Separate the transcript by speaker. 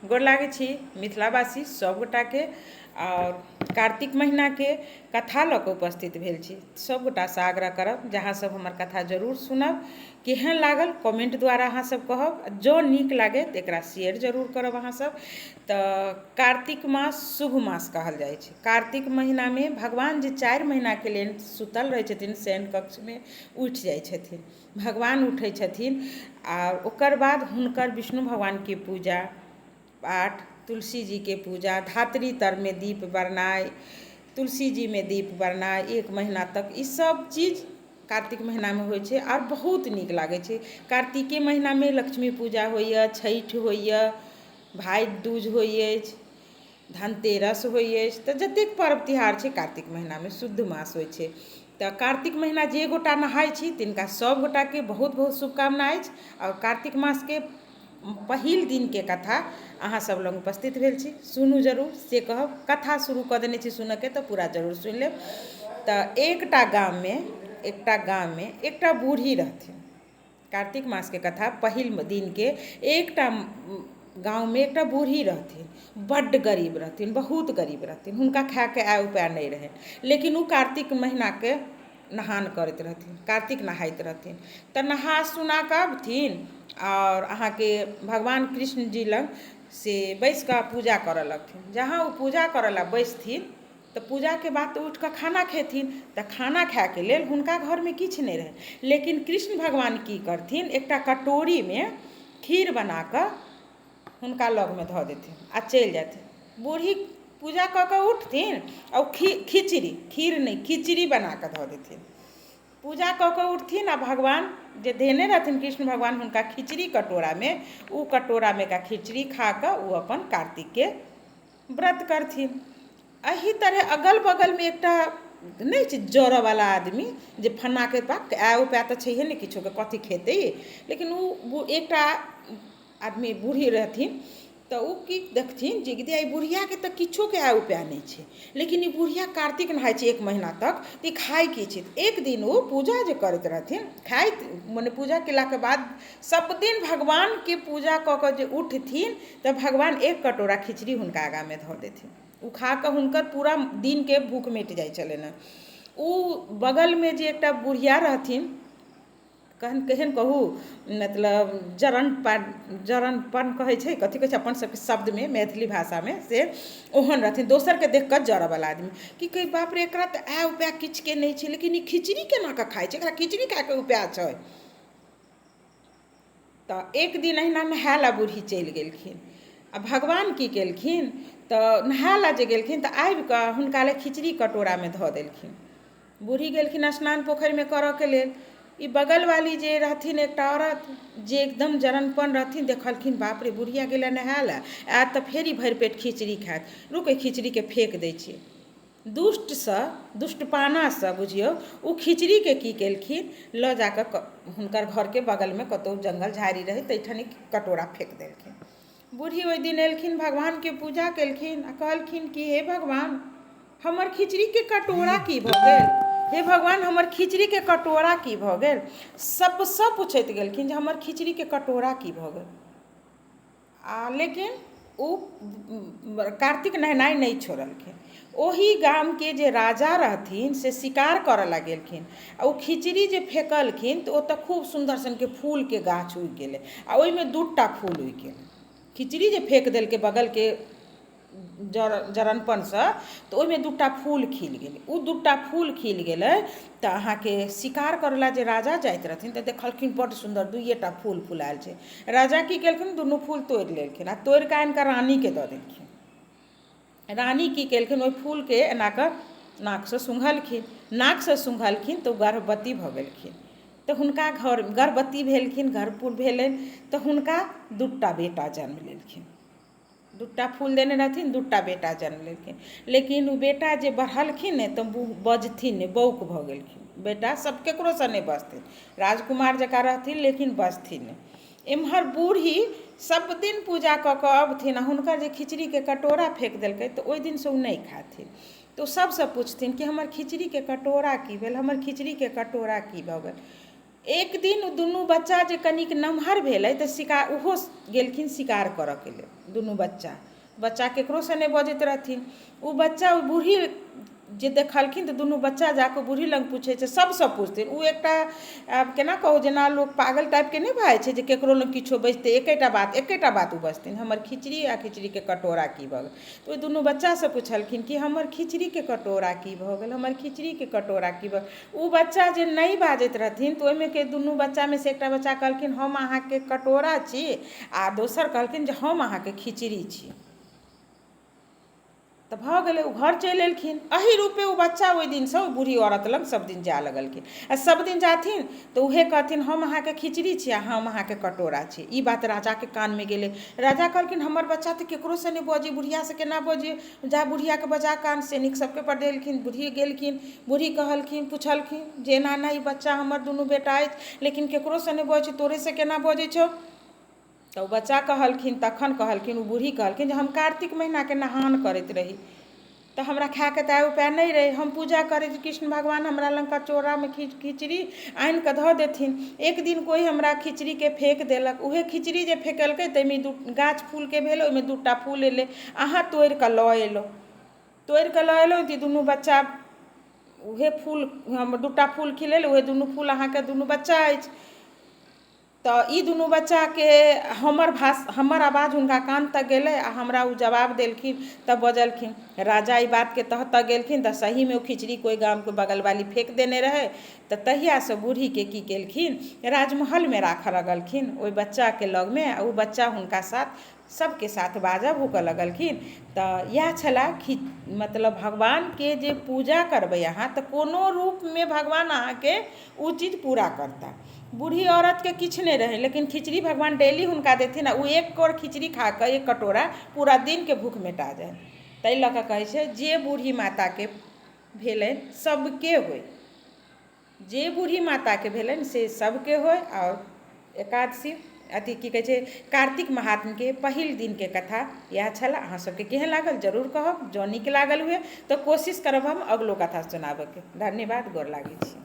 Speaker 1: गोर लागै छी मिथिलावासी सभगोटाके आओर कार्तिक महिनाके कथा लऽ कऽ उपस्थित भेल छी। सभगोटासँ आग्रह करब जे अहाँसभ हमर कथा जरूर सुनब। केहन लागल कमेन्ट द्वारा अहाँसभ कहब। जँ नीक लागय तऽ एकरा शेयर जरूर करब अहाँसभ। तऽ कार्तिक मास शुभ मास कहल जाइ छै। कार्तिक महिनामे भगवान जे 4 महिनाके लेल सुतल रहै छथिन शयन कक्षमे, उठि जाइ छथिन। भगवान उठै छथिन आओर ओकर बाद हुनकर विष्णु भगवानके पूजा पाठ, तुलसी जीके पूजा, धात्री तरमे दीप बरनाइ, तुलसी जीमे दीप बरनाइ 1 महीना तक ई सब चीज कार्तिक महिनामे होइ छै आओर बहुत नीक लागै छै। कार्तिके महिनामे लक्ष्मी पूजा होइए, छठि होइए, भाइ दूज होइ अछि, धनतेरस होइ अछि। तऽ जतेक पर्व तिहार छै कार्तिक महिनामे शुद्ध मास होइ छै। तऽ कार्तिक महिना जे गोटा नहाइ छी तिनका सभगोटाके बहुत बहुत शुभकामना अछि। आओर कार्तिक मासके पहिल दिनके कथा अहाँ सब लग उपस्थित भेल छी, सुनू जरूर से कहब। कथा शुरू कऽ देने छी सुनऽके तऽ पूरा जरूर सुनि लेब। तऽ एकटा गाममे एकटा बूढ़ी रहथिन। कार्तिक मासके कथा पहिल दिनके एकटा गाँवमे एकटा बूढ़ी रहथिन। बड्ड गरीब रहथिन, बहुत गरीब रहथिन। हुनका खायके आय उपाय नहि रहनि, लेकिन ओ कार्तिक महिनाके नहान करैत रहथिन, कार्तिक नहाइत रहथिन। तऽ नहा सुना कऽ अबथिन आओर अहाँके भगवान कृष्ण जी लग से बैसि कऽ पूजा करऽ लगथिन। जहाँ ओ पूजा करऽ लए बैसथिन तऽ पूजाके बाद तऽ उठिकऽ खाना खेथिन। तऽ खाना खायके लेल हुनका घरमे किछु नहि रहनि, लेकिन कृष्ण भगवान की करथिन, एकटा कटोरीमे खीर बनाकऽ हुनका लगमे धऽ देथिन आ चलि जाथिन। बूढ़ी पूजा कऽ कऽ उठथिन आ ओ खिचड़ी, खीर नहि, खिचड़ी बनाकऽ धऽ देथिन। पूजा कऽ कऽ उठथिन आ भगवान जे धेने रहथिन कृष्ण भगवान हुनका खिचड़ी कटोरामे, ओ कटोरामे का खिचड़ी खा कऽ ओ अपन कार्तिकके व्रत करथिन। एहि तरहे अगल बगलमे एकटा नहि छै जरऽवला आदमी जे फन्नाके पाक आय उपाय तऽ छैहे नहि किछोके, कथी खेतै, लेकिन ओ एकटा आदमी बूढ़ी रहथिन। तऽ ओ की देखथिन जे ई बुढ़ियाके तऽ किछोके आय उपाय नहि छै, लेकिन ई बुढ़िया कार्तिक नहाइ छै 1 महीना तक, तऽ ई खाइ की छै। एक दिन ओ पूजा जे करैत रहथिन, खाइत मने पूजा केलाके बाद सब दिन भगवानके पूजा कऽ कऽ जे उठथिन तऽ भगवान 1 कटोरा खिचड़ी हुनका आगाँमे धऽ देथिन। ओ खा कऽ हुनकर पूरा दिनके भूख मिट जाइ छलनि हँ। ओ बगलमे जे एकटा बुढ़िया रहथिन, केहन कहू, मतलब जरनपन कहै छै, कथी कहै छै अपन सबके शब्दमे मैथिली भाषामे, से ओहन रहथिन। दोसरके देख कऽ जरऽवला आदमी की कहै, बाप रे एकरा तऽ आय उपाय किछुके नहि छै, लेकिन ई खिचड़ी केना कऽ खाइ छै, एकरा खिचड़ी खायके उपाय छै। तऽ एक दिन अहिना नहाय लए बूढ़ी चलि गेलखिन आ भगवान की केलखिन तऽ नहाय लए जे गेलखिन तऽ आबि कऽ हुनका लए खिचड़ी कटोरामे धऽ देलखिन। बूढ़ी गेलखिन स्नान पोखरिमे करऽके लेल। ई बगलवाली जे रहथिन एकटा औरत जे एकदम जरनपन रहथिन, देखलखिन बाप रे बुढ़िया गेलै नहाय लए, आयत तऽ फेर ई भरि पेट खिचड़ी खायत, रुक एहि खिचड़ीके फेक दै छियै। दुष्टसँ, दुष्टपानासँ बुझियौ ओ खिचड़ीके की केलखिन, लऽ जाकऽ हुनकर घरके बगलमे कतहु जङ्गल झाड़ी रहै ताहिठाम कटोरा फेक देलखिन। बूढ़ी ओहि दिन एलखिन, भगवानके पूजा केलखिन आ कहलखिन कि हे भगवान हमर खिचड़ीके कटोरा की भऽ गेल, हे भगवान हमर खिचड़ीके कटोरा की भऽ गेल। सबसँ पूछैत गेलखिन जे हमर खिचड़ीके कटोरा की भऽ गेल। आ लेकिन ओ कार्तिक नहेनाइ नहि छोड़लखिन। ओही गामके जे राजा रहथिन से शिकार करऽ लए गेलखिन आ ओ खिचड़ी जे फेकलखिन तऽ ओतऽ खूब सुन्दर सनके फूलके गाछ उगि गेलै आ ओहिमे 2टा फूल उगि गेलै। खिचड़ी जे फेक देलकै बगलके जरनपनसँ तऽ ओहिमे 2टा फूल खिल गेलै। ओ 2टा फूल खिल गेलै तऽ अहाँके शिकार करऽ लए जे राजा जाइत रहथिन तऽ देखलखिन बड्ड सुन्दर 2टा फूल फुलायल छै। राजा की केलखिन, दुनू फूल तोड़ि लेलखिन आ तोड़ि कऽ आनि कऽ रानीके दऽ देलखिन। रानी की केलखिन, ओहि फूलके एना कऽ नाकसँ सुँघलखिन, नाकसँ सुँघलखिन तऽ ओ गर्भवती भऽ गेलखिन। तऽ हुनका घर गर्भवती भेलखिन, गर्भपूर भेलनि तऽ हुनका 2टा बेटा जन्म लेलखिन। 2टा फूल देने रहथिन, 2टा बेटा जन्म लेलखिन। लेकिन ओ बेटा जे बढ़लखिन ने तऽ बजथिन नहि, बौक भऽ गेलखिन। बेटा सब ककरोसँ नहि बजथिन, राजकुमार जकाँ रहथिन लेकिन बजथिन नहि। एम्हर बूढ़ी सब दिन पूजा कऽ कऽ अबथिन आ हुनकर जे खिचड़ीके कटोरा फेक देलकै तऽ ओहि दिनसँ ओ नहि खाथिन। तऽ ओ सबसँ पुछथिन कि हमर खिचड़ीके कटोरा की भेल, हमर खिचड़ीके कटोरा की भऽ गेल। एक दिन दुनू बच्चा जे कनिक नमहर भेलै तऽ शिकार ओहो गेलखिन शिकार करयके लेल दुनू बच्चा। बच्चा ककरोसँ नहि बजैत रहथिन। ओ बच्चा ओ बूढ़ी जे देखलखिन तऽ दुनू बच्चा जा कऽ बूढ़ी लग पूछैत छै, सभसँ पुछथिन। ओ एकटा आब केना कहू, जेना लोक पागल टाइपके नहि भऽ जाइ छै जे ककरो लग किछो बजितै, एकेटा बात, एकेटा बात ओ बजथिन, हमर खिचड़ी आ खिचड़ीके कटोरा की भऽ गेल? तऽ ओहि दुनू बच्चासँ पुछलखिन कि हमर खिचड़ीके कटोरा की भऽ गेल, हमर खिचड़ीके कटोरा की भऽ गेल? ओ बच्चा जे नहि बाजैत रहथिन तऽ ओहिमे के दुनू बच्चामे से एकटा बच्चा कहलखिन हम अहाँके कटोरा छी, आ दोसर कहलखिन जे हम अहाँके खिचड़ी छी। तऽ भऽ गेलै, ओ घर चलि एलखिन। एहि रूपे ओ बच्चा ओहि दिनसँ ओ बूढ़ी औरत लग सभ दिन जाय लगलखिन, आ सभ दिन जाथिन तऽ उएह कहथिन हम अहाँके खिचड़ी छी आ हम अहाँके कटोरा छी। ई बात राजाके कानमे गेलै। राजा कहलखिन हमर बच्चा तऽ ककरोसँ नहि बजै, बुढ़ियासँ केना बजै? जा, बुढ़ियाके बजा कऽ आन। सैनिक सभके पठेलखिन। बूढ़ी गेलखिन। बूढ़ी कहलखिन, पुछलखिन जे एना एना ई बच्चा हमर दुनू बेटा अछि, लेकिन ककरोसँ नहि बजै छै, तोरेसँ केना बजै छौ? तऽ ओ बच्चा कहलखिन, तखन कहलखिन ओ बूढ़ी कहलखिन जे हम कार्तिक महिनाके नहान करैत रही तऽ हमरा खायके तऽ उपाय नहि रहै। हम पूजा करैत कृष्ण भगवान हमरा लग कटोरामे खिचड़ी आनि कऽ धऽ देथिन। एक दिन कोइ हमरा खिचड़ीके फेँक देलक। उएह खिचड़ी जे फेकलकै ताहिमे दू गाछ फूलके भेल, ओहिमे 2 टा फूल एलै। अहाँ तोड़ि कऽ लऽ अयलहुँ। तोड़ि कऽ लऽ अयलहुँ तऽ ई दुनू बच्चा उएह फूल हम 2 टा फूल खिलेलहुँ, उएह दुनू फूल अहाँके दुनू बच्चा अछि। तऽ ई दुनू बच्चाके हमर भाष, हमर आवाज हुनका कान तक गेलै आ हमरा ओ जवाब देलखिन, तब बजलखिन। राजा ई बातके तह तक गेलखिन तऽ सहीमे ओ खिचड़ी कोइ गामके बगलवाली फेँक देने रहै। तऽ तहियासँ बूढ़ीके की केलखिन, राजमहलमे राखऽ लगलखिन ओहि बच्चाके लगमे, आ ओ बच्चा हुनका साथ सभके साथ बाजऽ भूकऽ लगलखिन। तऽ इएह छलए खि मतलब भगवानके जे पूजा करबै अहाँ तऽ कोनो रूपमे भगवान अहाँके ओ चीज पूरा करता। बूढ़ी औरतके किछु नहि रहै, लेकिन खिचड़ी भगवान डेली हुनका देथिन आ ओ एक कौर खिचड़ी खा कऽ, एक कटोरा, पूरा दिनके भूख मेटा जाय। ताहि लऽ कऽ कहै छै जे बूढ़ी माताके भेलनि सभके होइ, जे बूढ़ी माताके भेलनि से सभके होइ। आओर एकादशी अथी की कहै छै, कार्तिक महात्म्यके पहिल दिनके कथा इएह छलए। अहाँ सभके केहन लागल जरूर कहब। जँ नीक लागल हुए तऽ कोशिश करब हम अगिलो कथा सुनाबयके। धन्यवाद, गोर लागै छी।